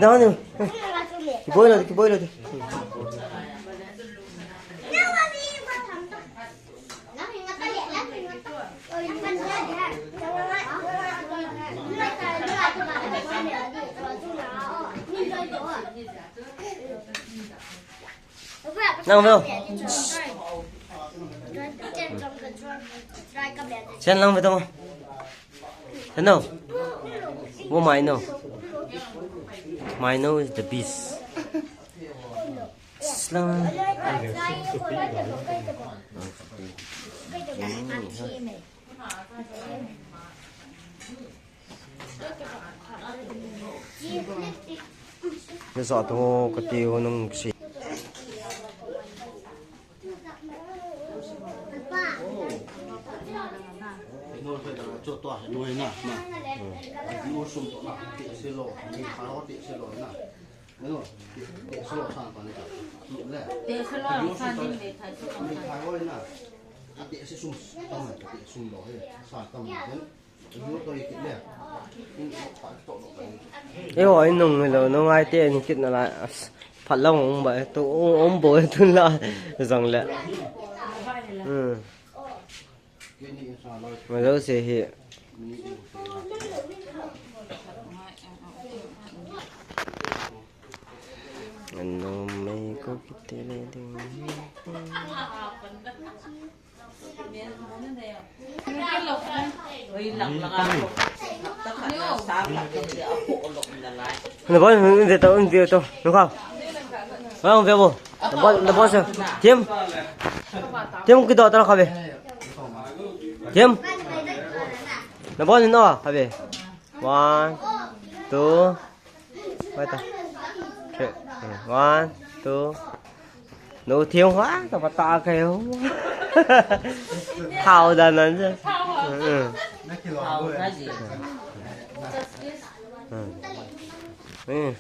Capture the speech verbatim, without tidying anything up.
Down there. Kiboilo, kiboilo. Nang veo. Sen lang veo. Sen no. Wo mai no. Mai no is the beast. Slang. Ni sa to ka ti ho nung si. No se da cho to no na na. Ni o sum to na ti se lo. Ni ka lo ti se lo na. Ano, ti se lo san pa ni ka. Ni le. Ti se lo san din le thai so. Ni thai ho na. Ti se sum. Tam ti sum lo he. San tam. Eiho, inung lo, nung ai te, ni kit na la, as, phat la ong ba, tu, ong bo, tu la, zong le. Hmm. Ma lo se hi. Ano, mai ko kit le ding. Na bol, na bol, na bol, na bol, na bol, na bol, na bol, Tim. Tim, kido, tara khabe. Tim. Na bol, no, khabe. One, two, Wait a. Okay. One, two. No, Thiang Hoa, ta pa ta kai ho. Thao da nan je. Hmm. Hmm. Hmm.